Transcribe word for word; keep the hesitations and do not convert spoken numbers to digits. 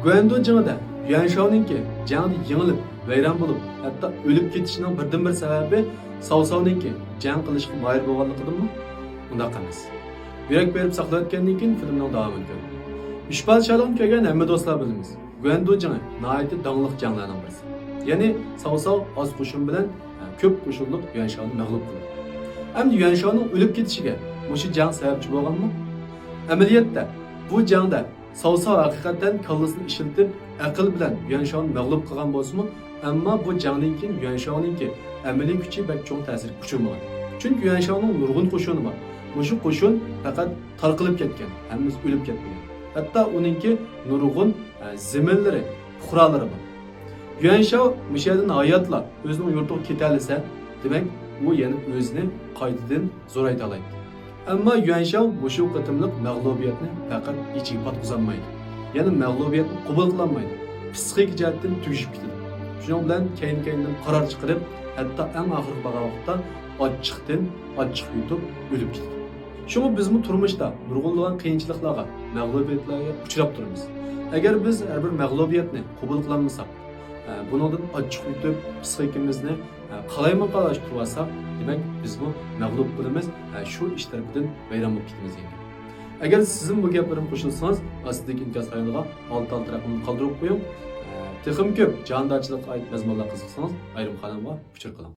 گۇەندۇ جېڭىدە يۈەنشاۋنىڭكى جەڭدە يېڭىلىپ، ۋەيران بولۇپ، ھەتتا ئۆلۈپ كېتىشىنىڭ بىردىنبىر سەۋەبى ساۋساۋنىڭكى جەڭ قىلىشقا ماھىر بولغانلىقىدىنمۇ؟ ئۇنداق ئەمەس. يۈرەك بېرىپ ساقلاۋەتكەندىن كېيىن فىلىمنىڭ داۋامىنى كۆرۈڭ. ئۈچ پادىشاھلىقنى كۆرگەن ھەممە دوستلار بىلىمىز. گۇەندۇ جېڭى ناھايىتى داڭلىق جەڭلەرنىڭ بىرسى. يەنى ساۋساۋ ئاز قوشۇن بىلەن، ئە، كۆپ قوشۇنلۇق يۈەنشاۋنى مەغلۇپ قىلدى. ئەمدى يۈەنشاۋنىڭ ئۆلۈپ كېتىشىگە مۇشۇ جەڭ سەۋەبچى بولغانمۇ؟ ئەمەلىيەتتە بۇ جەڭدە ساۋساۋ ھەقىقەتەن كاللىسىنى ئىشلىتىپ، ئەقىل بىلەن يۈەنشاۋنى مەغلۇپ قىلغان بولسىمۇ، ئەمما بۇ جەڭدىن كېيىن يۈەنشاۋنىڭكى ئەمەلىي كۈچى بەك چوڭ تەسىرگە ئۇچرىمىغان. چۈنكى يۈەنشاۋنىڭ نۇرغۇن قوشۇنى بار. مۇشۇ قوشۇن پەقەت تارقىلىپ كەتكەن، ھەممىسى ئۆلۈپ كەتمىگەن. ھەتتا ئۇنىڭكى نۇرغۇن، ئە، زېمىنلىرى، پۇقرالىرى بار. يۈەنشاۋ مۇشۇ يەردىن ھاياتلا ئۆزىنىڭ يۇرتىغا كېتەلىسە، دېمەك، ئۇ يەنە ئۆزىنى قايتىدىن زورايتالايدۇ. ئەمما يۈەنشاۋ مۇشۇ قېتىملىق مەغلۇبىيەتنى پەقەت ئىچىگە پاتقۇزالمايدۇ، يەنە مەغلۇبىيەتنى قوبۇل قىلالمايدۇ، پىسخىكا جەھەتتىن تۈگىشىپ كېتىدۇ. شۇنىڭ بىلەن كەينى-كەينىدىن قارار چىقىرىپ، ھەتتا ئەڭ ئاخىرىغا بارغان ۋاقىتتا ئاچچىقتىن ئاچچىق يۇتۇپ ئۆلۈپ كېتىدۇ. شۇڭا بىزمۇ تۇرمۇشتا نۇرغۇنلىغان قىيىنچىلىقلارغا، مەغلۇبىيەتلەرگە ئۇچراپ تۇرىمىز. ئەگەر بىز ھەر بىر مەغلۇبىيەتنى قوبۇل قىلالمىساق، ئە، بۇنىڭدىن ئاچچىق يۇتۇپ، پىسخىكىمىزنى، ئە، قالايمىقانلاشتۇرۇۋالساق، دېمەك، بىزمۇ مەغلۇپ بولىمىز، ئە، شۇ ئىش تەرىپىدىن ۋەيران بولۇپ كېتىمىز دېگەن گەپ. ئەگەر سىزمۇ بۇ گەپلىرىمگە قوشۇلسىڭىز، ئاستىدىكى ئىنكاس رايونىغا ئالتە ئالتە رەقىمىنى قالدۇرۇپ قويۇڭ. ئە، تېخىمۇ كۆپ جاھاندارچىلىققا ئائىت مەزمۇنلارغا قىزىقسىڭىز، ئايرىم قانالغا ئۇچۇر قىلىڭ.